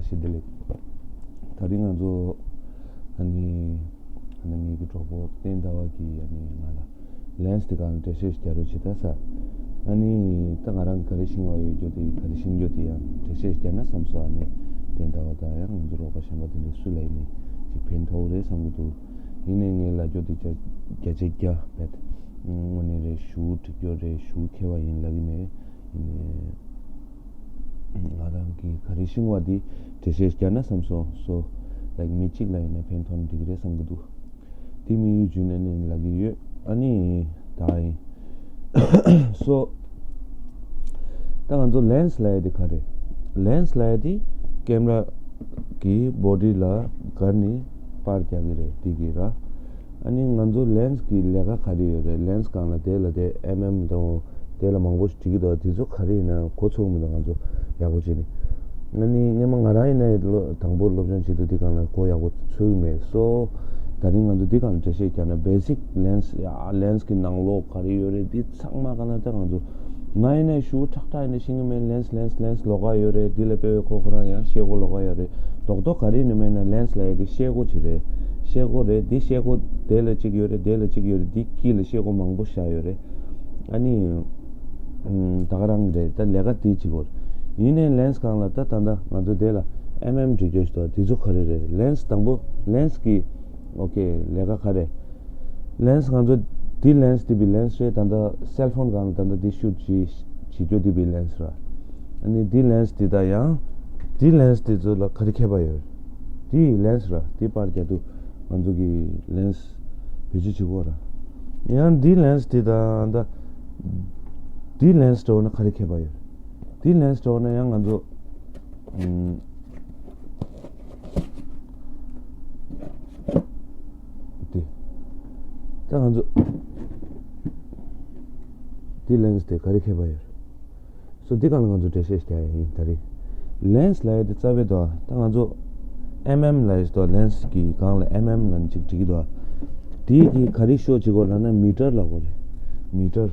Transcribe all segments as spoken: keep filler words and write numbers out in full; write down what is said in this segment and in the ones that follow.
ཞེས་བདེ་ལེགས། ད་རིང་ང་ཚོ་ཨ་ནི་ཨ་ནི་ངེད་ཀྱི་གྲོགས་པོ་བསྟན་ཟླ་བ་གིས་ཨ་ནི་ང་ལ་ལེན་སི་དེ་ག་ལ་འགྲེལ་བཤད་རྒྱག་རོགས་བྱེད་ད་ཟེར། ཨ་ནི་ད་ང་རང་ག་རེ་ཤེས་པ་ཡོད་རྒྱུ་དེ་ག་རེ་ཤེས་རྒྱུ་དེ་ཡང་འགྲེལ་བཤད་རྒྱག་ན་བསམ་སོང་། ཨ་ནི་བསྟན་ཟླ་བ་དང་ཡང་ང་ཚོ་རོགས་པ་གཞན་པ་དེ་འདྲ་སུ་ལ་ཡིན་ནའི་ཅིག་ཕན་ཐོགས་རེད་བསམ་གྱི་འདུག་ཡིན་ནའི་ངས་ལབ་རྒྱུ་དེ་བརྒྱ་ཆ་བརྒྱ་བྱས་དངོས་གནས་རེད། ཞེ་པོ་འགྲིག་རྒྱུ་རེད། ཞེ་པོ་མཁས་པ་ཡིན་ལབ་ཀྱི་མེད། ཡིན་ནའི་ང་རང་གིས་ག་རེ་ཤེས་པ་དེ་འགྲེལ་བཤད་རྒྱག་ན་བསམ་སོང་། སོ་ལའིག་མི་གཅིག་ལ་ཡིན་ན་ཕན་ཐོགས་ན་འགྲིག་གི་རེད་བསམ་གྱི་འདུག་དེ་དམིགས་ཡུལ་བརྗོད་ནས་ནི་ལབ་ཀྱི་ཡོད། ཨ་ནི་ད་ཡིན། སོ་ད་ང་ཚོ་ལེན་སི་ལབ་ཡ་དེ་ག་རེ། ལེན་སི་ལབ་ཡ་དེ་ཀེམ་ར་གི་བོ་ཌི་ལ་སྒར་ནས་པར་རྒྱག་གི་རེད། དེ་གི་ར། ཨ་ནི་ང་ཚོ་ལེན་སི་གི་ལས་ཀ་ག་རེ་ཡོད་རེད། ལེན་སི་སྒང་ལ་དེ་ལ་དེ་ཨེམ་ཨེམ་དང་དེ་ལ་མང་པོ་ཞིག་བྲིས་ཀྱི་འདུག་དེ་ཚོ་ག་རེ་ཡིན་ན་གོ་ཚོད་མི་འདུག་ང་ཚོ་ཡག་པོ་བྱས་ནས། ཨ་ནི་སྔན་མ་ང་རང་ཡིན་ན་ལོ་དང་པོ་སློབ་སྦྱོང་བྱེད་དུས་འདི་སྒང་ལ་གོ་ཡག་པོ་ཚོད་ཀྱི་མེད། སོ་ད་རིང་ང་ཚོ་འདི་སྒང་ལ་འགྲེལ་བཤད་རྒྱག་ན་བེ་སིག་ལེན་སི་ཡ་ལེན་སི་གི་ནང་ལོགས་ག་རེ་ཡོད་རེད། འདི་ཚང་མ་གང་ལ་ད་ང་ཚོ་ང་ཡིན་ན་ཞུ་ཁྲག་ཁྲག་ཡིན་ན་ཤེས་ཀྱི་མེད། ལེན་སི་ལེན་སི་ལེན་སི་ལོགས་ཀ་ཡོད་རེད། འདི་ལ་དཔེ་བའི་ཁོ་ཁོ་རང་ཡང་ཤེལ་སྒོ་ལོགས་ཀ་ཡོད་རེད། རྡོག་རྡོག་ག་རེ་ཡིན་ན་མེད་ན་ལེན་སི་ལབ་ཡ་དེ་ཤེལ་སྒོ་ཅིག་རེད། ཤེལ་སྒོ་རེད། འདི་ཤེལ་སྒོ་དེ་ལ་གཅིག་ཡོད་རེད། དེ་ལ་གཅིག་ཡོད་རེད། འདི་དཀྱིལ་ལ་ཤེལ་སྒོ་མང་པོ་བཞག་ཡོད་རེད། ཨ་ནི་ད་ག་རང་རེད། ད་ལས་ཀ་དེ་བྱེད་དགོས་རེད། ཡིན་ནའི་ལེན་སི་སྒང་ལ་ད་ད་ལྟ་ང་ཚོ་དེ་ལ་ཨེམ་ཨེམ་འབྲི་རྒྱུ་ཞིག་འདུག་དེ་ཚོ་ག་རེ་རེད། ལེན་སི་དང་པོ་ལེན་སི་གི་ཨོ་ཁེ་ལས་ཀ་ག་རེ། ལེན་སི་ང་ཚོ་འདི་ལེན་སི་འདི་བི་ལེན་སི་རེད། ད་ལྟ་སེལ་ཕོན་སྒང་ལ་ད་ལྟ་འདི་ཤུཊ་བྱེད་བྱེད་རྒྱུ་འདི་བི་ལེན་སི་ར། ཨ་ནི་འདི་ལེན་སི་འདི་དང་ཡང་འདི་ལེན་སི་འདི་ཚོ་ལ་ག་རེ་ཁྱད་པར་ཡོད། འདི་ལེན་སི་ར་འདི་པར་རྒྱག་དུས་ང་ཚོ་གི་ལེན་སི་བེད་སྤྱོད་བྱེད་དགོས་ར། ཡང་འདི་ལེན་སི་འདི་དང་ད་འདི་ལེན་སི་འདྲ་བོ་ན་ག་རེ་ཁྱད་པར་ཡོད། འདི་ལེན་སི་འདྲ་བོ་ན་ཡང་ང་ཚོ་ཨམ། དེ། ད་ང་ཚོ་དེ་ལེན་སི་དེ་ག་རེ་ཁྱད་པར་ཡོད། སོ་འདི་སྒང་ལ་ང་ཚོ་འགྲེལ་བཤད་རྒྱག་ཡ་ཡིན་ད་རེས། ལེན་སི་ལབ་ཡ་དེ་རྩ་བའི་དོ། ད་ང་ཚོ་ཨེམ་ཨེམ་ལབ་ཡ་དོ། ལེན་སི་གི་སྒང་ལ་ཨེམ་ཨེམ་ལབ་ནས་ཅིག་བྲིས་ཀྱི་འདུག་དེ་གི་ག་རེ་ཤོ་བྱེད་དགོས་ལབ་ན་མི་ཊར་ལབ་དགོས་རེད། མི་ཊར།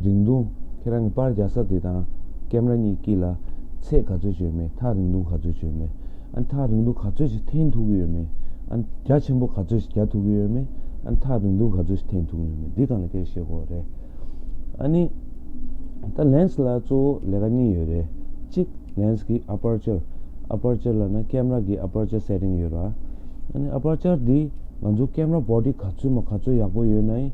རིང་ཐུང་། ཁྱེད་རང་གི་པར་རྒྱག་ས་དེ་དང་ཀེམ་ར་གཉིས་དཀྱིལ་ལ་ཚད་ག་ཚོད་ཅིག་ཡོད་མེད། ཐག་རིང་ཐུང་ག་ཚོད་ཅིག་ཡོད་མེད། ཨ་ཐག་རིང་ཐུང་ག་ཚོད་ཅིག་འཐེན་ཐུབ་ཀྱི་ཡོད་མེད། ཨ་རྒྱ་ཆེན་པོ་ག་ཚོད་ཅིག་རྒྱག་ཐུབ་ཀྱི་ཡོད་མེད། ཨ་ཐག་རིང་ཐུང་ག་ཚོད་ཅིག་འཐེན་ཐུབ་ཀྱི་ཡོད་མེད། འདི་སྒང་ལ་སྐད་ཆ་བཤད་དགོས་རེད། ཨ་ནི། ད་ལེན་སི་ལ་གཙོ་བོ་ལས་ཀ་གཉིས་ཡོད་རེད། གཅིག་ལེན་སི་གི་ཨ་པར་ཅར། ཨ་པར་ཅར་ལབ་ན་ཀེམ་ར་གི་ཨ་པར་ཅར་སེ་ཊིང་ཡོད་ར། ཨ་ནི་ཨ་པར་ཅར་འདི་ང་ཚོ་ཀེམ་ར་བོ་ཌི་ག་ཚོད་མ་ག་ཚོད་ཡག་པོ་ཡོད་ན་ཡིན།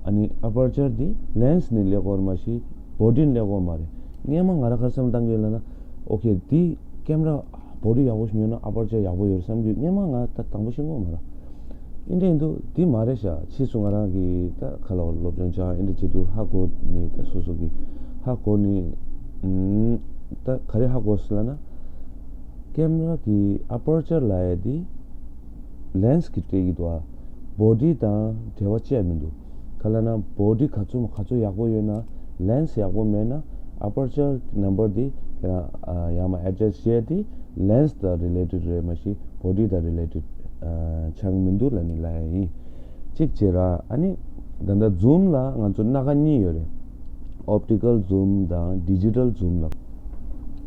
ཨ་ནི་ཨ་པར་ཅར་འདི་ལེན་སི་ནས་ལེགས་པོ་མ་ཤེས། བོ་ཌི་ནས་ལེགས་པོ་མ་རེད། སྔན་མ་ང་ར་ག་རེ་བསམ་བཏང་གི་ཡོད་ལབ་ན། ཨོ་ཁེ་འདི་ཀེམ་ར་བོ་ཌི་ཡག་པོ་ཞིག་ཉོས་ན་ཨ་པར་ཅར་ཡག་པོ་ཡོད་རེད་བསམ་གྱི་ཡོད། སྔན་མ་ང་ད་དང་པོ་ཤེས་ཀྱི་ཡོད་མ་རེད། ཨིན་དྲན་འདུག་འདི་མ་རེད་ཤག་ཕྱིས་སུ་ང་རང་གིས་ད་ཁ་ལོ་སློབ་སྦྱོང་སྦྱང་ཨིན་དྲན་བྱེད་དུས་ཧ་གོ་ནི་ད་སོ་སོ་གིས་ཧ་གོ་ནི། ཨུམ། ད་ག་རེ་ཧ་གོ་སོང་ལབ་ན། ཀེམ་ར་གི་ཨ་པར་ཅར་ལབ་ཡ་དེ་ལེན་སི་གིས་སྤྲད་ཀྱི་འདུག་ཨ། བོ་ཌི་དང་འབྲེལ་བ་ཅི་ཡང་མི་འདུག་ག་ལབ་ན་བོ་ཌི་ག་ཚོད་མ་ག་ཚོད་ཡག་པོ་ཡོད་ན་ལེན་སི་ཡག་པོ་མེད་ན་ཨ་པར་ཅར་ནམ་བར་དེ་ཁྱེད་རང་ཡར་མར་ཨེ་ཌ་ཇསྟ་བྱས་ཏེ་ལེན་སི་དང་རི་ལེ་ཊེཌ་རེད་མ་གཞི་བོ་ཌི་དང་རི་ལེ་ཊེཌ་ཆགས་མི་འདུག་ལབ་ནི་ལབ་ཡ་ཡིན། གཅིག་བྱས་ར། ཨ་ནི་ད་ལྟ་ཛུམ་ལ་ང་ཚོ་སྣ་ཁ་གཉིས་ཡོད་རེད། ཨོབ་ཊི་ཀལ་ཛུམ་དང་ཌི་ཇི་ཊལ་ཛུམ་ལ།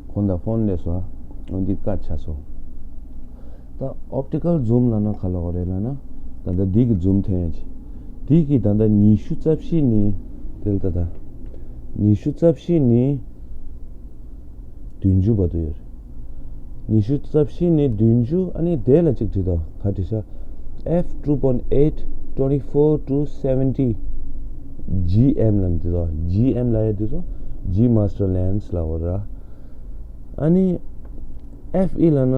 ཁོང་དང་ཕོན་སླེབས་སོང་། འོ་འདི་བཀའ་ཆགས་སོང་། ད་ཨོབ་ཊི་ཀལ་ཛུམ་ལབ་ན་ག་ལབ་དགོས་རེད་ལབ་ན། ད་ལྟ་འདི་གི་ཛུམ་འཐེན་ཡ་ཅིག་འདི་གི་ད་ལྟ་ཉི་ཤུ་རྩ་བཞི་ནས་དེ་ལ་ད་ལྟ་ཉི་ཤུ་རྩ་བཞི་ནས་བདུན་ཅུ་བར་དུ་ཡོད་རེད། ཉི་ཤུ་རྩ་བཞི་ནས་བདུན་ཅུ། ཨ་ནི་དེ་ལ་གཅིག་བྲིས་དང་ག་བྲིས་ཤག F two point eight twenty-four to seventy G M ལབ་འདི་དང་G M ལབ་ཡ་འདི་དང་G Master Lens ལབ་དགོས་ར། ཨ་ནི་F E ལབ་ན་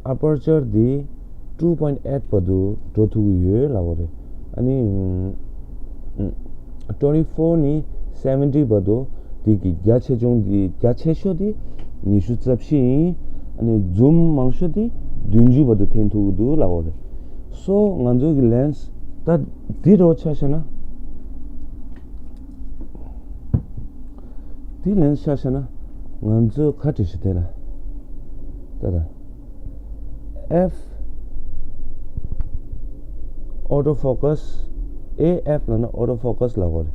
ཨ་པར་ཅར་འདི་two point eight བར་དུ་འགྲོ་ཐུབ་ཀྱི་ཡོད་ལབ་དགོས་རེད། ཨ་ནི་twenty four ནས་seventy བར་དུ་འདི་གི་རྒྱ་ཆེ་ཆུང་འདི་རྒྱ་ཆེ་ཤོས་འདི་ཉི་ཤུ་རྩ་བཞི་ཡིན། ཨ་ནི་ཛུམ་མང་ཤོས་འདི་བདུན་ཅུ་བར་དུ་འཐེན་ཐུབ་ཀྱི་འདུག་ལབ་དགོས་རེད། སོ་ང་ཚོ་གི་ལེན་སི་ད་འདི་རོ་ཆ་བཞག་ན། དེ་ལན་ཤ་ཤ་ན་ང་ཚོས་ཁ་བྲིས་ཤིག་དེ་ལ་ད་ལྟ་F auto focus A F ལབ་ན་auto focus ལབ་དགོས་རེད།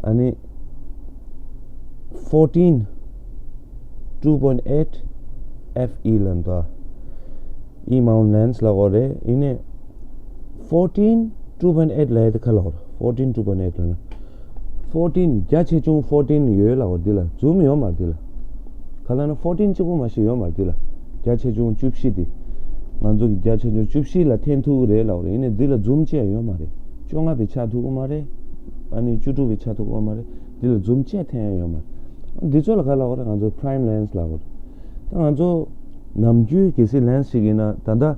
ཨ་ནི་fourteen two point eight ཨེཕ་ཨི་ལབ་འདུག་ཨི་མའུན་ཊི་ལེན་སི་ལབ་དགོས་རེད། ཡིན་ནའི་ཕོར་ཊིན་ཊུ་པོའིན་ཊི་ཨེཊ་ལབ་ཡ་དེ་ག་ལབ་དགོས་རེད། ཕོར་ཊིན་ཊུ་པོའིན་ཊི་ཨེཊ་ལབ་ན། ཕོར་ཊིན་རྒྱ་ཆེ་ཆུང་ཕོར་ཊིན་ཡོད་ལབ་དགོས་རེད། འདི་ལ་ཛུམ་ཡོད་མ་རེད། འདི་ལ་ག་ལབ་ན་ཕོར་ཊིན་གཅིག་པོ་མ་གཏོགས་ཡོད་མ་རེད། འདི་ལ་རྒྱ་ཆེ་ཆུང་བཅུ་བཞི་དེ། ང་ཚོ་གི་རྒྱ་ཆེ་ཆུང་བཅུ་བཞི་ལ་འཐེན་ཐུབ་ཀྱི་རེད་ལབ་དགོས་རེད། ཡིན་ནའི་འདི་ལ་ཛུམ་བཅས་ཡོད་མ་རེད། བཅོ་ལྔ་བའི་ཆ་ཐུབ་ཀྱི་མ་རེད། ཨ་ནི་བཅུ་དྲུག་པའི་ཆ་ཐུབ་ཀྱི་མ་རེད། འདི་ལ་ཛུམ་བཅས་འཐེན་ཡ་ཡོད་མ་རེད། འདི་ཚོ་ལ་ག་ལབ་དགོས་རེད། ང་ཚོ་པ་རའིམ་ལེན་སི་ལབ་དགོས་རེད། ད་ང་ཚོ་ནམ་རྒྱུན་གལ་སྲིད་ལེན་སི་ཞིག་ཡིན་ན། ད་ལྟ་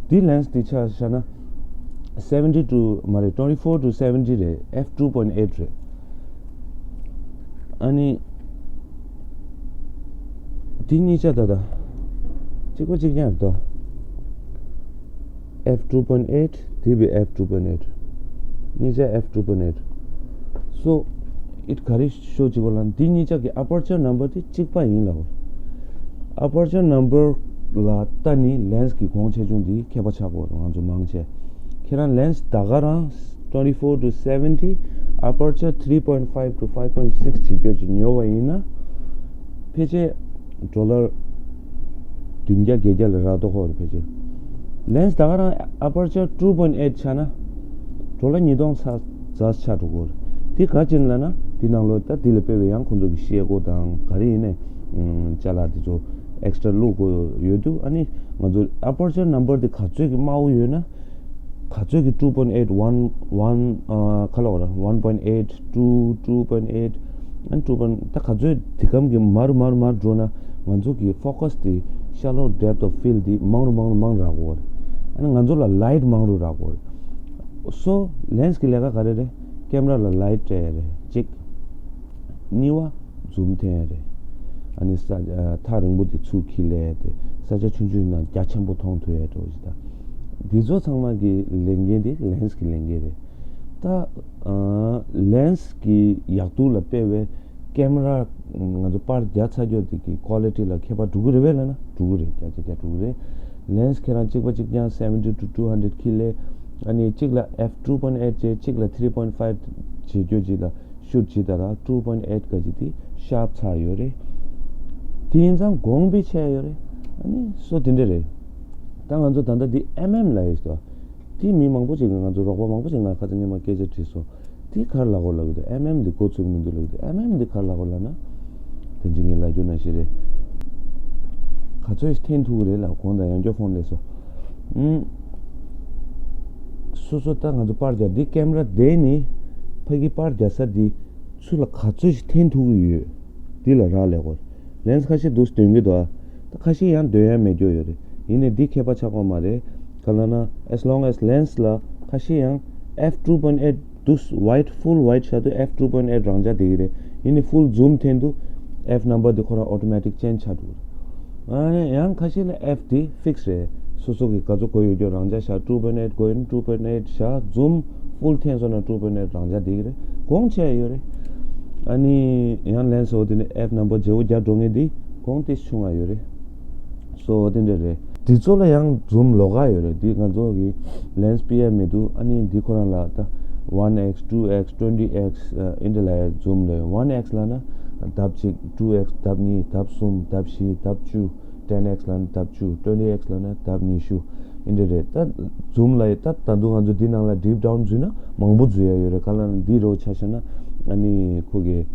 འདི་ལེན་སི་འདི་ཆ་བཞག་ན་seventy to མ་རེད། twenty four to seventy རེད། ཨེཕ་ཊུ་པོའིན་ཊི་ཨེཊ་རེད། ཨ་ནི་འདི་གཉིས་ཆ་ད་ལྟ་གཅིག་པ་གཅིག་རྐྱང་རེད་དོ། ཨེཕ་ཊུ་པོའིན་ཊི་ཨེཊ། དེ་བས་ཨེཕ་ཊུ་པོའིན་ཊི་ཨེཊ། གཉིས་ཆ་ཨེཕ་ཊུ་པོའིན་ཊི་ཨེཊ། སོ་ཨིད་ག་རེ་ཤོ་གཅིག་པ་ལ་འདི་གཉིས་ཆ་གི་ཨ་པར་ཅར་ནམ་བར་དེ་གཅིག་པ་ཡིན་ལབ། ཨ་པར་ཅར་ནམ་བར་ལ་ལྟ་ནི་ལེན་སི་གི་གོང་ཆེ་ཆུང་འདི་ཁྱད་པར་ཆགས་པ་རེད། ང་ཚོ་མང་ཆེ་ཁྱེད་རང་ལེན་སི་ད་ག་རང་twenty four to seventy, aperture three point five to five point six བྱེད་རྒྱུ་ཅིག་ཉོ་བ་ཡིན་ན། ཕལ་ཆེར་ཌོ་ལར་བདུན་བརྒྱ་བརྒྱད་བརྒྱ་ལ་རག་མདོག་ཁ་པོ་རེད། ཕལ་ཆེར་ལེན་སི་ད་ག་རང་ཨ་པར་ཅར་two point eight ཆགས་ན་ཌོ་ལར་ཉིས་སྟོང་ཚ་ཚ་ཆགས་འགྲོ་གི་རེད། དེ་ག་ཅིག་ལབ་ན་དེ་ནང་ལོགས་ད་དེ་ལ་དཔེ་བའི་ཡང་ཁོང་ཚོ་གི་ཤེལ་སྒོ་དང་ག་རེ་ཡིན་ནའི་ཅ་ལག་དེ་ཚོ་ཨེག་སི་ཊྲ་བླུག་དགོས་ཡོད་དུས། ཨ་ནི་ང་ཚོ་ཨ་པར་ཅར་ནམ་བར་དེ་ག་ཚོད་ཀྱི་དམའ་བོ་ཡོད་ན། ག་ཚོད་ཀྱི་two point eight, one, one, ཨ་ག་ལབ་དགོས་རེད། One point eight, two, two point eight, and two point, ད་ག་ཚོད་དེ་གམ་གྱི་མར་མར་མར་འགྲོ་ན་ང་ཚོ་གི་ཕོ་ཀ་སི་དེ་shallow depth of field དེ་མང་རུ་མང་རུ་མང་རུ་རག་གི་ཡོད་རེད། ཨ་ནི་ང་ཚོ་ལ་ལའིཊ་མང་རུ་རག་གི་ཡོད་རེད། སོ་ལེན་སི་གི་ལས་ཀ་ག་རེ་རེད། ཀེམ་ར་ལ་ལའིཊ་སྤྲད་ཡ་རེད་གཅིག་གཉིས་པ་ཛུམ་འཐེན་ཡ་རེད། ཨ་ནི་ས་ཨ་ཐག་རིང་པོ་དེ་ཚུར་འཁྱེར་སླེབས་ཏེ་ས་ཆ་ཆུང་ཆུང་ནང་རྒྱ་ཆེན་པོ་མཐོང་ཐུབ་ཡ་འགྲོ་ཞིག་ད་འདི་ཚོ་ཚང་མ་གི་ལས་འགན་དེ་ལེན་སི་གི་ལས་འགན་རེད། ད་ཨ་ལེན་སི་གི་ཡག་སྡུག་ལ་དཔེ་བའི་ཀེམ་ར་ང་ཚོ་པར་རྒྱག་ཚར་རྒྱུ་དེ་གི་ཀོ་ལི་ཊི་ལ་ཁྱད་པར་འགྲོ་གི་རེད་པས་ལབ་ན་འགྲོ་གི་རེད། བརྒྱ་ཆ་བརྒྱ་འགྲོ་གི་རེད། ལེན་སི་ཁྱེད་རང་གཅིག་པ་གཅིག་རྐྱང་seventy to two hundred འཁྱེར་སླེབས། ཨ་ནི་གཅིག་ལ་ཨེཕ་two point eight བྱས། གཅིག་ལ་three point five བྱེད་རྒྱུ་གཅིག་ལ་ཤུཊ་བྱེད་ད་ར་two point eight ག་ཅིག་དེ་ཤར་ཚར་ཡོད་རེད། དེ་ཡིན་ཙང་གོང་འཕེལ་ཆེ་ཡོད་རེད། ཨ་ནི་སོ་དེ་འདྲ་རེད། ད་ང་ཚོ་ད་ལྟ་འདི་ཨེམ་ཨེམ་ལབ་ཡོད་ཤག་དེ་མི་མང་པོ་ཅིག་གིས་ང་ཚོ་རོགས་པ་མང་པོ་ཅིག་ང་ཁ་སང་ཉི་མ་སྐད་ཆ་དྲིས་སོང་། དེ་ག་རེ་ལབ་དགོས་ལབ་ཀྱི་འདུག་ཨེམ་ཨེམ་འདི་འགོ་ཚུགས་མི་འདུག་ལབ་ཀྱི་འདུག་ཨེམ་ཨེམ་འདི་ག་རེ་ལབ་དགོས་ལབ་ན། དེ་རྗེས་ངས་ལབ་རྒྱུ་ནང་བཞིན་རེད། ག་ཚོད་འཐེན་ཐུབ་ཀྱི་རེད་ལབ། གོང་དང་ཡང་བསྐྱར་ཕོན་སླེབས་སོང་། ཨུམ། སོ་སོ་ད་ང་ཚོ་པར་རྒྱག་འདི་ཀེམ་ར་དེ་ནི་ཕ་གི་པར་རྒྱག་ས་འདི་ཚུར་ལ་ག་ཚོད་ཞིག་འཐེན་ཐུབ་ཀྱི་ཡོད། འདི་ལ་རག་ལས་གོ། ལེན་སི་ཁ་ཤས་འདུག་སྟོན་གྱི་འདུག་ད་ཁ་ཤས་ཡང་འདོན་ཡ་མེད་རྒྱུ་ཡོད་རེད། ཡིན་ནའི་འདི་ཁྱད་པར་ཆགས་ཀྱི་མ་རེད། ག་ལབ་ན་as long as ལེན་སི་ལ་ཁ་ཤས་ཡང་ཨེཕ་two point eight འདུག white, full white བཞག་དུས་ཨེཕ་two point eight རང་འཇགས་བསྡད་ཀྱི་རེད། ཡིན་ནའི་ཕུལ་ཛུམ་འཐེན་དུས་ཨེཕ་ནམ་བར་དེ་ཁོ་རང་ཨོ་ཊོ་མེ་ཊིག་ཅེན་ཇི་ཆགས་འདུག་ཨ་ནི་ཡང་ཁ་ཤས་ལ་ཨེཕ་དེ་ཕིག་སི་རེད། སོ་སོ་གི་ག་ཚོད་དགོས་ཡོད་རྒྱུ་རང་འཇགས་བཞག two point eight དགོས་ཡོད་ན་two point eight བཞག་ཛུམ་ཕུལ་འཐེན་སོང་ན་two point eight རང་འཇགས་བསྡད་ཀྱི་རེད། གོང་ཆེ་ཡོད་རེད། ཨ་ནི་ཡང་ལེན་སི་འོ་དེ་ནི་ཨེཕ་ནམ་བར་བརྗེ་པོ་རྒྱག་འགྲོ་མཁན་དེ་གོང་ཏོག་ཙམ་ཆུང་བ་ཡོད་རེད། སོ་འོ་དེ་འདྲ་རེད། དེ་ཚོ་ལ་ཡང་ཛུམ་ལོགས་ཀ་ཡོད་རེད། དེ་ང་ཚོ་གི་ལེན་སི་པི་ཨེ་མི་འདུག་ཨ་ནི་འདི་ཁོ་རང་ལ་ད་one X, two X, twenty X ཨ་ཨིན་དྲ་ལ་ཡ་ཛུམ་ལ་ཡོད། One X ལབ་ན་ལྡབ་གཅིག two X ལྡབ་གཉིས། ལྡབ་གསུམ། ལྡབ་བཞི། ལྡབ་བཅུ། ten X ལབ་ན་ལྡབ་བཅུ། twenty X ལབ་ན་ལྡབ་ཉི་ཤུ། ཨིན་དྲ་རེད། ད་ཛུམ་ལ་ཡ་ད་ད་དུང་ང་ཚོ་འདི་ནང་ལ་ཌིབ་ཌའུན་འཛུལ་ན་མང་པོ་འཛུལ་ཡ་ཡོད་རེད། ག་ལབ་ན་འདི་རོ་ཆ་བཞག་ན་ཨ་ནི་ཁོ་གི་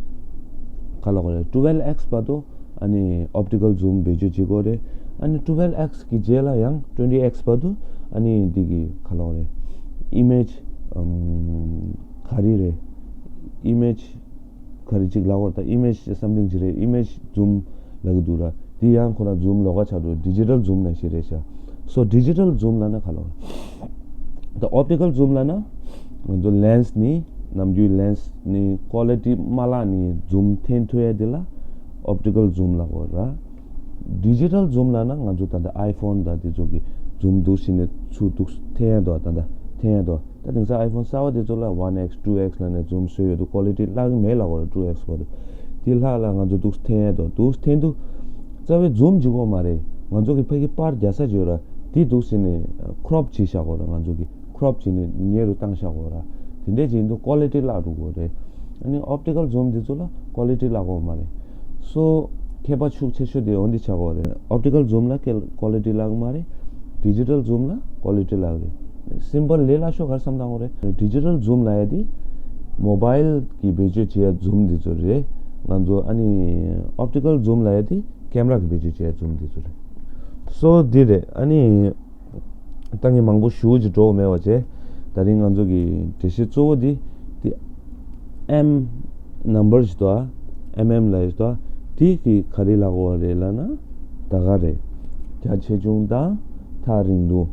ག་ལབ་དགོས་རེད། Twelve X བར་དུ་ཨ་ནི་ཨོབ་ཊི་ཀལ་ཛུམ་བེད་སྤྱོད་བྱེད་དགོས་རེད། ཨ་ནི་twelve X གི་རྗེས་ལ་ཡང་twenty X བར་དུ་ཨ་ནི་འདི་གི་ག་ལབ་དགོས་རེད། ཨི་མེཇ་ཨམ་ག་རེ་རེད། ཨི་མེཇ་ག་རེ་ཅིག་ལབ་དགོས་རེད། ད་ཨི་མེཇ་སམ་ཐིང་ཅིག་རེད། ཨི་མེཇ་ཛུམ་ལབ་ཀྱི་འདུག་ར། འདི་ཡང་ཁོ་རང་ཛུམ་ལོགས་ཀ་ཆགས་འགྲོ། ཌི་ཇི་ཊལ་ཛུམ་ནང་བཞིན་རེད་ཤག་སོ་ཌི་ཇི་ཊལ་ཛུམ་ལབ་ན་ག་ལབ་དགོས་རེད། ད་ཨོབ་ཊི་ཀལ་ཛུམ་ལབ་ན་ང་ཚོ་ལེན་སི་ནི་ནམ་རྒྱུན་ལེན་སི་ནི་ཀོ་ལི་ཊི་མ་བརླག་ནི་ཛུམ་འཐེན་ཐུབ་ཡ་དེ་ལ་ཨོབ་ཊི་ཀལ་ཛུམ་ལབ་དགོས་ར། ཌི་ཇི་ཊལ་ཛུམ་ལབ་ན་ང་ཚོ་ད་ལྟ་ཨའི་ཕོན་དང་དེ་ཚོ་གི་ཛུམ་འདུག་སེ་ནས་ཚུར་འདུག་འཐེན་ཡ་འདུག་ད་ལྟ་འཐེན་ཡ་འདུག་ད་དེང་སང་ཨའི་ཕོན་གསར་བ་དེ་ཚོ་ལ་one X, two X ལབ་ནས་ཛུམ་བཟོས་ཡོད་འདུག་ཀོ་ལི་ཊི་བརླག་གི་མེད་ལབ་དགོས་ར། two X བར་དུ་དེ་ལྷག་ལ་ང་ཚོ་འདུག་སེ་འཐེན་ཡ་འདུག་འདུག་སེ་འཐེན་དུས་རྩ་བའི་ཛུམ་གཅིག་པོ་མ་རེད། ང་ཚོ་གི་ཕ་གི་པར་རྒྱག་ས་ཅིག་ཡོད་ར། དེ་འདུག་སེ་ནས་ཁྲོབ་བྱེད་བཞག་དགོས་ར། ང་ཚོ་གི་ཁྲོབ་བྱེད་ནས་ཉེ་རུ་བཏང་བཞག་དགོས་ར། དེ་འདྲས་བྱེད་དུས་ཀོ་ལི་ཊི་བརླག་འགྲོ་གི་རེད། ཨ་ནི་ཨོབ་ཊི་ཀལ་ཛུམ་དེ་ཚོ་ལ་ཀོ་ལི་ཊི་བརླག་གི་མ་རེད། སོ་ ཁྱད་པར་ཤུགས་ཆེ་ཤོས་དེ་འོ་འདི་ཆགས་ཀྱི་ཡོད་རེད། ཨོབ་ཊི་ཀལ་ཛུམ་ལ་ཀེལ་ཀོ་ལི་ཊི་ལབ་ཀྱི་མ་རེད། ཌི་ཇི་ཊལ་ཛུམ་ལ་ཀོ་ལི་ཊི་ལབ་ཀྱི་རེད། སིམ་པལ་ལས་སླ་ཤོས་ག་རེ་བསམ་བཏང་དགོས་རེད། ཌི་ཇི་ཊལ་ཛུམ་ལབ་ཡ་དེ་མོ་བྷལ་གྱི་བེད་སྤྱོད་བྱེད་ཡ་ཛུམ་འདི་ཚོ་རེད། ང་ཚོ་ཨ་ནི་ཨོབ་ཊི་ཀལ་ཛུམ་ལབ་ཡ་དེ་ཀེམ་ར་གི་བེད་སྤྱོད་བྱེད་ཡ་ཛུམ་འདི་ཚོ་རེད། སོ་འདི་རེད། ཨ་ནི་ད་ངས་མང་པོ་ཞུ་ཅིག་འགྲོ་མེད་པ་བྱས། ད་རིང་ང་ཚོ་གི་འགྲེལ་བཤད་གཙོ་བོ་འདི་འདི་ཨེམ་ནམ་བར་ཞིག་འདུག་ཨ། ཨེམ་ཨེམ་ལབ་ཡ་ཞིག་འདུག་ཨ། དེ་གི་ག་རེ་ལབ་དགོས་རེད་ལབ་ན། ད་ག་རེད། རྒྱ་ཆེ་ཆུང་དང་ཐག་རིང་དུ།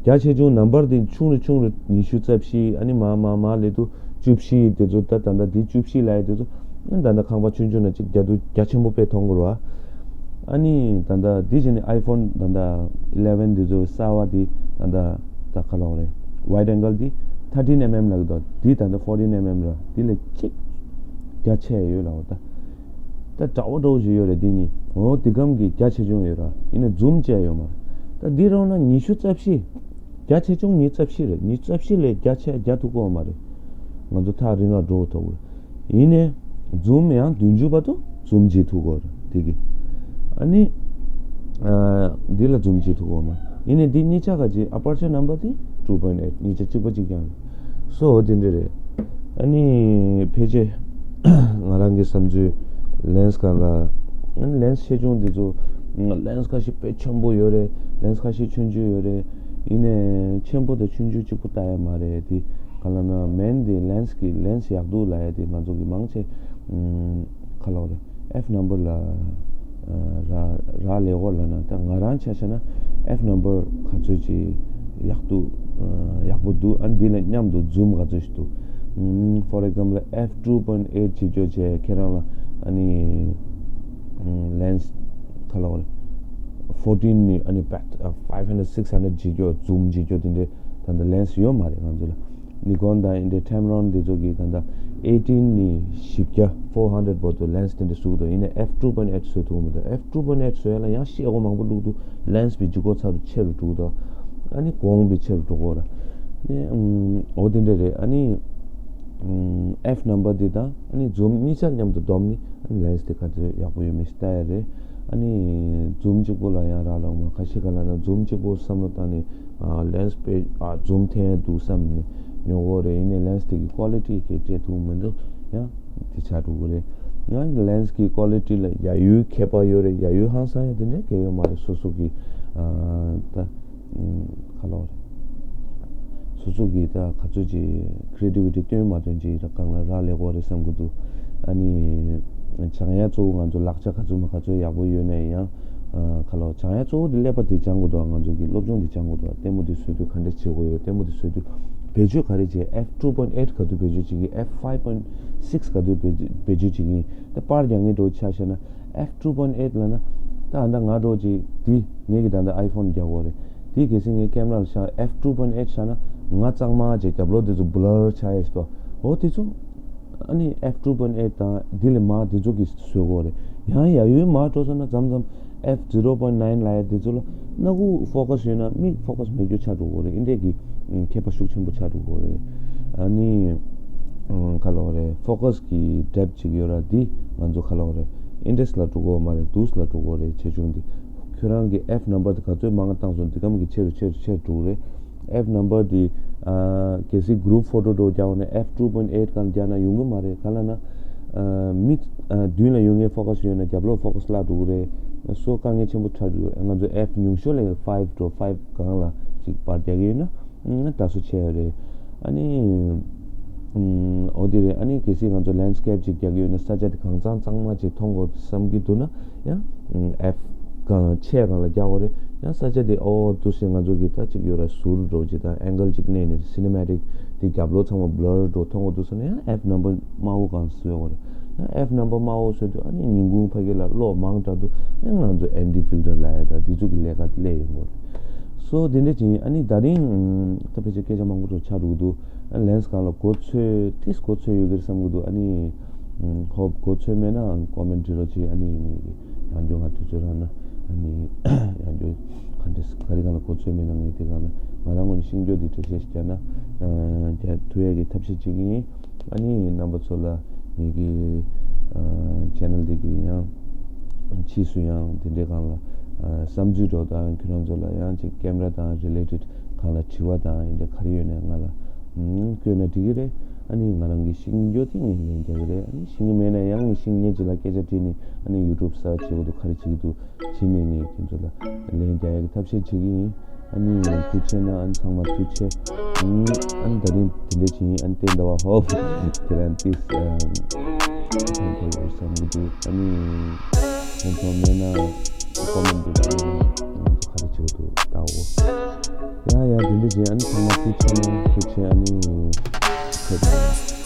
རྒྱ་ཆེ་ཆུང་ནམ་བར་དེ་ཆུང་རུ་ཆུང་རུ་ཉི་ཤུ་རྩ་བཞི། ཨ་ནི་མར་མར་མར་སླེབས་དུས་བཅུ་བཞི་དེ་ཚོ། ད་ད་ལྟ་དེ་བཅུ་བཞི་ལབ་ཡ་དེ་ཚོ། ཨ་ནི་ད་ལྟ་ཁང་པ་ཆུང་ཆུང་ནང་ཅིག་རྒྱ་དུ་རྒྱ་ཆེན་པོ་དཔེ་མཐོང་གི་རེད་བ། ཨ་ནི་ད་ལྟ་དེ་བྱས་ནས་ཨའི་ཕོན་ད་ལྟ་ཨི་ལེ་ཝན་དེ་ཚོ་གསར་བ་དེ་ད་ལྟ་ད་ག་ལབ་དགོས་རེད། ཝའིཌ་ཨེང་གལ་དེ་ཐར་ཊིན་ཨེམ་ཨེམ་ལབ་ཀྱི་འདུག་དེ་ད་ལྟ་ཕོར་ཊིན་ཨེམ་ཨེམ་རེད། དེ་ལས་ཅིག་རྒྱ་ཆེ་ཡོད་ལབ་དགོས། ད་ད་འདྲ་བོ་འདྲ་བོ་ཞིག་ཡོད་རེད། དེ་གཉིས། འོ་དེ་གམ་གྱི་རྒྱ་ཆེ་ཆུང་ཡོད་ར། ཡིན་ན་ཛུམ་བྱས་ཡོད་མ་རེད། ད་འདི་རང་ན་ཉི་ཤུ་རྩ་བཞི། རྒྱ་ཆེ་ཆུང་ཉི་ཤུ་རྩ་བཞི་རེད། ཉི་ཤུ་རྩ་བཞི་ལས་རྒྱ་ཆེ་རྒྱ་ཐུག་གོ་མ་རེད། ང་ཚོ་ཐག་རིང་ང་འགྲོ་ཐུབ་གི་རེད། ཡིན་ནའི་ཛུམ་ཡང་བདུན་ཅུ་བར་དུ་ཛུམ་བྱེད་ཐུབ་གོ་རེད། དེ་གི་ཨ་ནི་ཨ་འདི་ལ་ཛུམ་བྱེད་ཐུབ་གོ་མ་ཡིན་ནའི་འདི་གཉིས་ཆ་ག་ཅི། ཨ་པར་ཅར་ནམ་བར་དེ་ཊུ་པོའིན་ཊི་ཨེཊ། གཉིས་ཆ་གཅིག་པ་གཅིག་རྐྱང་རེད། སོ་འོ་དེ་འདྲ་རེད། ཨ་ནི་ཕལ་ཆེར་ང་རང་གི་བསམ་ཚུལ་ལེན་སི་སྒང་ལ། ཨ་ནི་ལེན་སི་ཆེ་ཆུང་འདི་ཚོ། ལེན་སི་ཁ་ཤས་དཔེ་ཆེན་པོ་ཡོད་རེད། ལེན་སི་ཁ་ཤས་ཆུང་ཆུང་ཡོད་རེད། ཡིན་ནའི་ཆེན་པོ་དང་ཆུང་ཆུང་གཅིག་པུ་ལྟ་ཡ་མ་རེད། དེ་ག་ལབ་ན་མེན་དེ་ལེན་སི་གི་ལེན་སི་ཡག་སྡུག་ལབ་ཡ་དེ་ང་ཚོ་གི་མང་ཆེ་ག་ལབ་དགོས་རེད། ཨེཕ་ནམ་བར་ལ་རག་རག་ལས་ཀ་ལབ་ན། ད་ང་རང་ཆ་བཞག་ན་ཨེཕ་ནམ་བར་ག་ཚོད་ཅིག་ཡག་འདུག་ཡག་པོ་འདུག་ཨ་ནི་འདི་ལ་མཉམ་དུ་ཛུམ་ག་ཚོད་ཞིག་འདུག་ཨམ། for example ཨེཕ་ཊུ་པོའིན་ཊི་ཨེཊ་བྱེད་རྒྱུ་བྱས་ཁྱེད་རང་ལ་ཨ་ནི་ཨམ་ལེན་སི་ག་ལབ་དགོས་རེད། ཕོར་ཊིན་ནི་ཨ་ནི་བེག་ཕའིབ་ཧན་ཌེཌ་སིགས་ཧན་ཌེཌ་བྱེད་རྒྱུ། ཛུམ་བྱེད་རྒྱུ་དེ་འདྲའི་ད་ལྟ་ལེན་སི་ཡོད་མ་རེད་ང་ཚོ་ལ། ནི་ཀོན་དང་ཨེ་འདྲའི་ཀེམ་རོན་དེ་ཚོ་གིས་ད་ལྟ་ཨེ་ཊིན་ནས་བཞི་བརྒྱ། ཕོར་ཧན་ཌེཌ་བར་དུ་ལེན་སི་དེ་འདྲ་བཟོ་གི་འདུག་ཡིན་ནའི་ཨེཕ་ཊུ་པོའིན་ཊི་ཨེཊ་བཟོ་ཐུབ་མི་འདུག་ཨེཕ་ཊུ་པོའིན་ཊི་ཨེཊ་བཟོ་ཡ་ལ་ཡང་ཤེལ་སྒོ་མང་པོ་བླུགས་འདུག་ལེན་སི་པའི་ལྗིད་ཁོག་ཚ་རུ་ཆེ་རུ་འགྲོ་གི་འདུག་ཨ་ནི་གོང་སྤེལ་ཆེ་རུ་འགྲོ་གི་ར། ནི་ཨམ་འོ་དེ་འདྲ་རེད། ཨ་ནི་ཨམ་ཨེཕ་ནམ་བར་དེ་དང་ཨ་ནི་ཛུམ་གཉིས་ཆ་མཉམ་དུ་བསྡོམས་ནས་ཨ་ནི་ལེན་སི་དེ་ག་ཚོད་ཡག་པོ་ཡོད་མེད་ཞིག་ལྟ་ཡ་རེད། ཨ་ནི་ཛུམ་གཅིག་པོ་ལ་ཡང་རག་ལས་མ། ཁ་ཤས་ག་ལབ་ན་ཛུམ་གཅིག་པོ་བསམ་བློ་བཏང་ནས། ཨ་ལེན་སི་དཔེ་ཨ་ཛུམ་འཐེན་འདུག་བསམ་ནས་ཉོ་གི་རེད། ཡིན་ནའི་ལེན་སི་དེ་གི་ཀོ་ལི་ཊི་གི་སྤྲད་ཐུབ་མི་འདུག་ཡང་དེ་ཆགས་འགྲོ་གི་རེད། ཡང་ལེན་སི་གི་ཀོ་ལི་ཊི་ལ་ཡ་ཡུལ་ཁྱད་པར་ཡོད་རེད། ཡ་ཡུལ་ཧང་སང་ཡ་དེ་འདྲ་གང་ཡང་ཡོད་མ་རེད། སོ་སོ་གི་ཨ་ད་ཨམ་ག་ལབ་དགོས་རེད། སོ་སོ་གི་ད་ག་ཚོད་ཅིག་ཁི་རི་ཨེ་ཊི་བི་ཊི་སྟོན་མ་སྟོན་ཅིག་ར་སྒང་ལ་རག་ལས་ཀྱི་རེད་བསམ་གི་འདུག་ཨ་ནི་སྦྱང་ཡ་གཙོ་བོ་ང་ཚོ་ལག་ཆ་ག་ཚོད་མ་ག་ཚོད་ཡག་པོ་ཡོད་ན་ཡང་། ཨ་ག་ལབ་དགོས། སྦྱང་ཡ་གཙོ་བོ་དེ་ཀླད་པ་དེ་སྦྱང་དགོས་འདུག་ང་ཚོ་གི་སློབ་སྦྱོང་དེ་སྦྱང་དགོས་འདུག་ལྟད་མོ་དེ་བཟོ་དུས་ག་འདྲ་བྱེད་དགོས་ཡོད། ལྟད་མོ་དེ་བཟོ་དུས་བེད་སྤྱོད་ག་རེ་བྱེད། ཨེཕ་ཊུ་པོའིན་ཊི་ཨེཊ་ག་དུས་བེད་སྤྱོད་བྱེད་ཀྱི། ཨེཕ་ཕའིབ་པོའིན་ཊི་སིགས་ག་དུས་བེད་སྤྱོད་བེད་སྤྱོད་བྱེད་ཀྱི་ཡིན། ད་པར་རྒྱག་མཁན་འདྲ་བོ་ཆ་བཞག་ན་ཨེཕ་ཊུ་པོའིན་ཊི་ཨེཊ་ལབ་ན། ད་ཨ་ད་ང་འདྲ་བོ་ཅིག་དེ་ངེད་ཀྱི་ད་ལྟ་ཨའི་ཕོན་རྒྱག་གི་ཡོད་རེད། དེ་གལ་སྲིད་ངས་ཀེམ་ར་ལ་བཞག་ཨེཕ་ཊུ་པོའིན་ཊི་ཨེཊ་བཞག་ན་ང་གཙང་མ་བྱས། རྒྱབ་ལོགས་དེ་ཚོ་བྷ་ལར་ཆགས་ཡས་སོ། འོ་དེ་ཚོ་ཨ་ནི་ཨེཕ་ཊུ་པོའིན་ཊི་ཨེཊ་དང་དེ་ལས་མར་དེ་ཚོ་གིས་བཟོ་གི་ཡོད་རེད། ཡང་ཡ་ཡུལ་མར་འགྲོ་སོང་ན་མཚམས་མཚམས་ཨེཕ་ཛི་རོ་པོའིན་ཊི་ནའིན་ལབ་ཡ་དེ་ཚོ་ལ་སྣ་ཁུག་ཕོ་ཀ་སི་ཡོད་ན་མིག་ཕོ་ཀ་སི་མེད་རྒྱུ་ཆགས་འགྲོ་གི་རེད། ཨིན་འདྲས་ཀྱི་ཁྱད་པར་ཤུགས་ཆེན་པོ་ཆགས་འགྲོ་གི་རེད། ཨ་ནི་ག་ལབ་དགོས་རེད། ཕོ་ཀ་སི་གི་ཌེབ་ཅིག་ཡོད་ར། དེ་ང་ཚོ་ག་ལབ་དགོས་རེད། ཨིན་ཌེག་སི་ལ་འགྲོ་གི་ཡོད་མ་རེད། ཌུས་ལ་འགྲོ་གི་ཡོད་རེད། ཆེ་ཆུང་དེ་ཁྱོད་རང་གི་ཨེཕ་ནམ་བར་དེ་ག་ཚོད་མང་བ་བཏང་སོང་། དེ་གམ་གྱི་ཆེ་རུ་ཆེ་རུ་ཆེ་རུ་འགྲོ་གི་རེད། ཨེཕ་ནམ་བར་དེ་ཨ་གལ་སྲིད་གུ་རུབ་ཕོ་ཊོ་འདྲ་བོ་རྒྱག་པ་ན་ཨེཕ་ཊུ་པོའིན་ཊི་ཨེཊ་སྒང་རྒྱག་ན་ཡོང་གི་མ་རེད། ག་ལབ་ན་ཨ་མི་ཨ་མདུན་ལ་ཡོད་མཁན་ཕོ་ཀ་སི་ཡོད་ན་རྒྱབ་ལོགས་ཕོ་ཀ་སི་བརླག་འགྲོ་གི་རེད། སོ་དཀའ་ངལ་ཆེན་པོ་ཆགས་འགྲོ་གི་རེད། ང་ཚོ་ཨེཕ་ཉུང་ཤོས་ལ་ཕའིབ་འདྲ་བོ་ཕའིབ་སྒང་ལ་ཅིག་པར་རྒྱག་གི་ཡོད་ན། ད་སུ་ཆེ་བ་རེད། ཨ་ནི་ཨམ་འོ་དེ་རེད། ཨ་ནི་གལ་སྲིད་ང་ཚོ་ལེན་སི་ཀེབ་ཅིག་རྒྱག་གི་ཡོད་ན་ས་ཆ་དེ་གང་གཙང་གཙང་མ་ཅིག་མཐོང་དགོས་བསམ་གྱི་འདུག་ན་ཡང་ཨེཕ་གང་ཆེ་སྒང་ལ་རྒྱག་དགོས་རེད། ཡང་ས་ཆ་དེ་ཨོ་འདུག་སེ་ང་ཚོ་གི་ད་ཅིག་ཡོད་ར་ཟུར་འདྲ་བོ་ཅིག་དང་ཨེང་གལ་ཅིག་གནས་ནས་སི་ནི་མེ་ཊིག་དེ་རྒྱབ་ལོགས་ཚང་མ་བྷ་ལར་འདྲ་བོ་མཐོང་དགོས་འདུག་ཟེར་ན་ཡང་ཨེཕ་ནམ་བར་དམའ་བོ་སྒང་བཟོ་དགོས་རེད། ཡང་ཨེཕ་ནམ་བར་དམའ་བོ་བཟོས་དུས་ཨ་ནི་ཉིན་གུང་ཕ་གི་ལ་གློག་མང་དྲགས་འདུག་ཡང་ང་ཚོ་ཨེན་ཊི་ཕིལ་ཊར་ལབ་ཡ་ད་དེ་ཚོ་གི་ལས་ཀ་སླེབས་ཡོང་གི་རེད། སོ་དེ་འདྲ་ཅིག་ཡིན། ཨ་ནི་ད་རིང་ད་ཕལ་ཆེར་སྐད་ཆ་མང་པོ་ཅིག་ཆགས་འགྲོ་གི་འདུག་ཨ་ལེན་སི་སྒང་ལ་གོ་ཚོད་ཏིས་གོ་ཚོད་ཡོད་ཀྱི་རེད་བསམ་གྱི་འདུག་ཨ་ནི་ཧོབ་གོ་ཚོད་མེད་ན་ཀོ་མེན་ཊི་བྲིས་རོགས་གྱིས། ཨ་ནི་ངས་ཀྱི་ཡང་བསྐྱར་ང་དུས་ཚོད་རག་ན་ཨ་ནི་ཡང་བསྐྱར་ག་རེ་སྒང་ལ་གོ་ཚོད་མེད་ན་ངས་དེ་སྒང་ལ་ང་རང་ངོས་ནས་ཤེས་འཇོག་དེ་འགྲེལ་བཤད་ཞིག་རྒྱག་ན་རྒྱག་ཐུབ་ཡས་ཀྱི་ཐབས་ཤེས་བྱེད་ཀྱི་ཡིན། ཨ་ནི་རྣམ་པ་ཚོ་ལ་ངེད་ཀྱི་ཨ་ཆེ་ནལ་འདི་གི་ཡང་ ཕྱིས་སུ་ཡང་དེ་འདྲའི་སྒང་ལ་བསམ་ཚུལ་འདྲ་བོ་དང་ཁྱོད་རང་ཚོ་ལ་ཡང་ཅིག་ཀེམ་ར་དང་རི་ལེ་ཊེཌ་སྒང་ལ་དྲི་བ་དང་ཡིན་འདྲ་ག་རེ་ཡོད་ནའི་ང་ལ་བསྐྱོན་ན་འགྲིག་གི་རེད། ཨ་ནི་ང་རང་གིས་ཤེས་ཀྱི་ཡོད་དེ་ངས་ལན་རྒྱག་གི་རེད། ཨ་ནི་ཤེས་ཀྱི་མེད་ན་ཡང་ངས་ཤེས་ངེས་ཅིག་ལ་སྐད་ཆ་དྲིས་ནས་ཨ་ནི་ཡུ་ཊུབ་གསར་བྱེད་དགོས་འདུག་ག་རེ་བྱེད་ཀྱི་འདུག་བྱས་ནས་ངས་ཁྱོད་ཚོ་ལ་ལན་རྒྱག་ཡག་གི་ཐབས་ཤེས་བྱེད་ཀྱི་ཡིན། ཨ་ནི་ཐུགས་རྗེ་གནང་། ཨ་ནི་ཚང་མ་ཐུགས་རྗེ་ཆེ། ཨ་ནི་ད་རིང་དེ་འདྲ་བྱེད་ཡིན། ཨ་ནི་བསྟན་ཟླ་བ་ཧོབ་ཁྱེད་རང་ཏིས་ཕན་ཐོགས་ཡོད་བསམ་གྱི་འདུག་ཨ་ནི་ཕན་ཐོགས་མེད་ན་ཀོ་མེན་ཊི་དེ་ལ་ཨ་ནི་ང་ཚོ་ག་རེ་བྱེད་དགོས་འདུག་ལྟའོ། ཡ་ཡ་དེ་འདྲ་བྱེད། ཨ་ནི་ཚང་མ་ཐུགས་རྗེ་གནང་། ཐུགས་རྗེ་ཆེ། ཨ་ནི་ཕེབས་དང་།